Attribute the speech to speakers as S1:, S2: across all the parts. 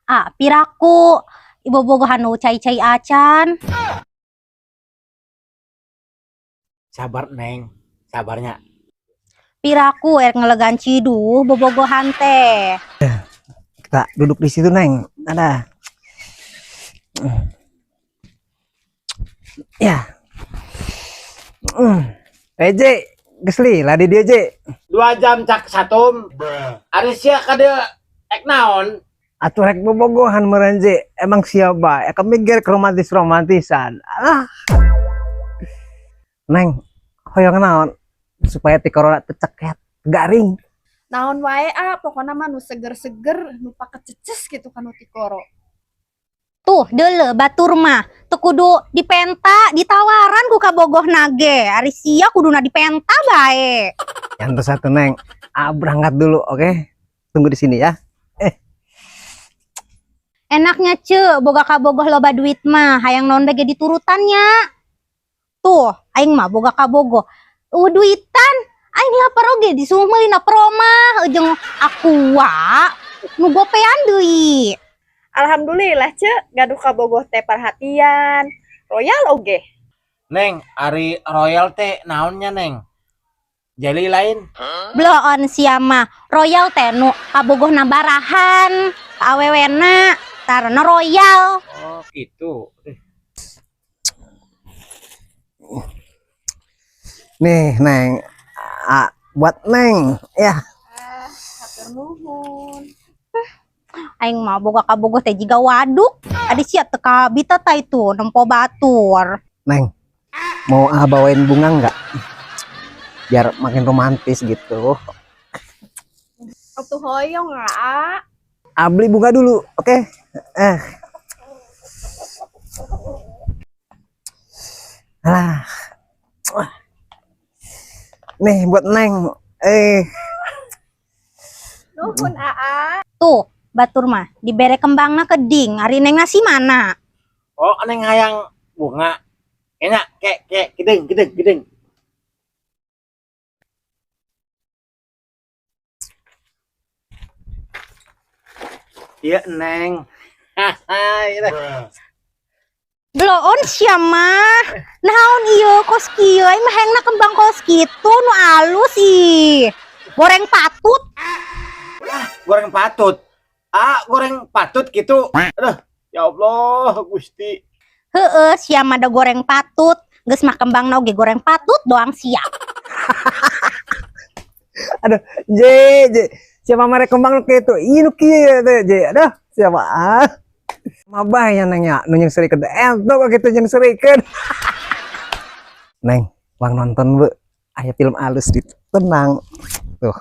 S1: Ah, piraku ibobogohan nu cai-cai acan.
S2: Sabar, Neng, sabarnya.
S1: Piraku erek ngelegan ciduh bobogohan teh.
S3: Kita duduk di situ, Neng. Ada. Ya. Eh, Je, geus lila di dieu, Je.
S2: 2 jam cak satum. Ari sia ka dieu ek naon?
S3: Atuh rek bobogohan meureun, Je. Emang siapa? Ya mikir romantis romantisan. Ah. Neng, hoyong naon supaya ti corona teu ceket garing?
S4: Naon wae, ah, pokoknya mah nu seger-seger, nu pakececes gitu kan nu tikoro.
S1: Tuh, deuleu batur mah teu kudu dipenta, ditawaran ku kabogohna ge. Ari sia kuduna dipenta bae.
S3: Yang satu, Neng. Ah, berangkat dulu, oke? Tunggu di sini ya.
S1: Enaknya, Ce, boga kabogoh loba duit mah, hayang naon ge diturutannya. Tuh, aing mah boga kabogoh. Duitan, aing lapar oge disuruh meulina promah jeung Aqua nu gopean deui.
S4: Alhamdulillah, Ce, gaduh kabogoh teh perhatian, royal oge.
S2: Neng, ari royal teh naonnya, Neng? Jeli lain?
S1: Bloon sia mah, royal teh nu kabogohna barahan, ka awewena, tarana royal.
S2: Oh, gitu.
S3: Nih, Neng. Ah, buat Neng. Ya.
S4: Ah, hatur nuhun.
S1: Aing mah boga kabogoh teh jiga waduk. Adi sia teu kabita ta itu nempo batur.
S3: Neng, mau ah bawain bunga nggak? Biar makin romantis gitu.
S4: Atuh hoyong, ah.
S3: Ah, beli bunga dulu, oke? Eh. Alah. Nih buat Neng. Eh,
S4: Nuhun, Aa.
S1: Tuh, batur mah dibere kembangna keding, ari Neng nasi mana?
S2: Oh, Neng hayang bunga. Enak, kek, kek, gedeng, gedeng, gedeng. Iya, Neng. Hahaha, iya.
S1: Bloon sia mah. Naon ieu kos kieu? Aing mah hayangna kembang kos kitu nu alus ih. Goreng patut.
S2: Goreng patut. Ah, goreng patut gitu. Aduh, ya Allah, Gusti.
S1: Heeh, sia mah da goreng patut. Geus mah kembangna oge goreng patut doang siap.
S3: Aduh, J, J. Siapa mere kembang nu kitu? Ih, nu kieu teh, J. Aduh, siapa ah? Mabah ya, Neng, ya, nu nyeungseurikeun. Entok kok kitu nyeungseurikeun. Neng, bang nonton, Bu. Aya film alus di tenang. Tuh.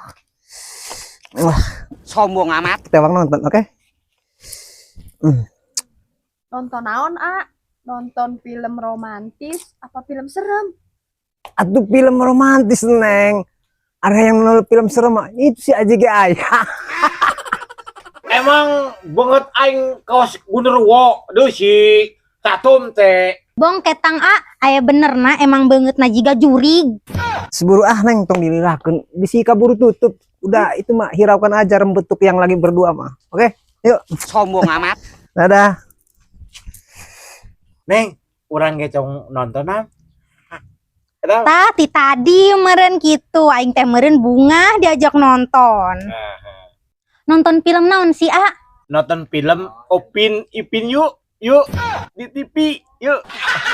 S3: Wah,
S5: sombong amat.
S3: Kita bang nonton, oke?
S4: Nonton naon, A? Nonton film romantis apa film serem?
S3: Atuh film romantis, Neng. Ada yang nonton film serem mah, itu si Aji ge aya.
S2: Emang banget aing kaos genderuwo deuh si Tatum teh.
S1: Bong ketang a, aya bener na emang beungeutna jiga jurig.
S3: Seburu ah, Neng, tong dilirakeun. Bisi kaburu tutup. Udah itu mah hiraukan aja rembetuk yang lagi berdua mah. Oke? Yuk.
S5: Sombong amat.
S3: Dadah.
S2: Neng, urang ge cong nontonan. Eta.
S1: Tah ti tadi meureun kitu, aing teh meureun bungah diajak nonton. Nonton film naon sih, A?
S2: Nonton film Upin Ipin yuk, yuk di TV yuk.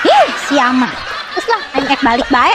S1: Ih, sia mah. Terus lah, aing ek balik bae.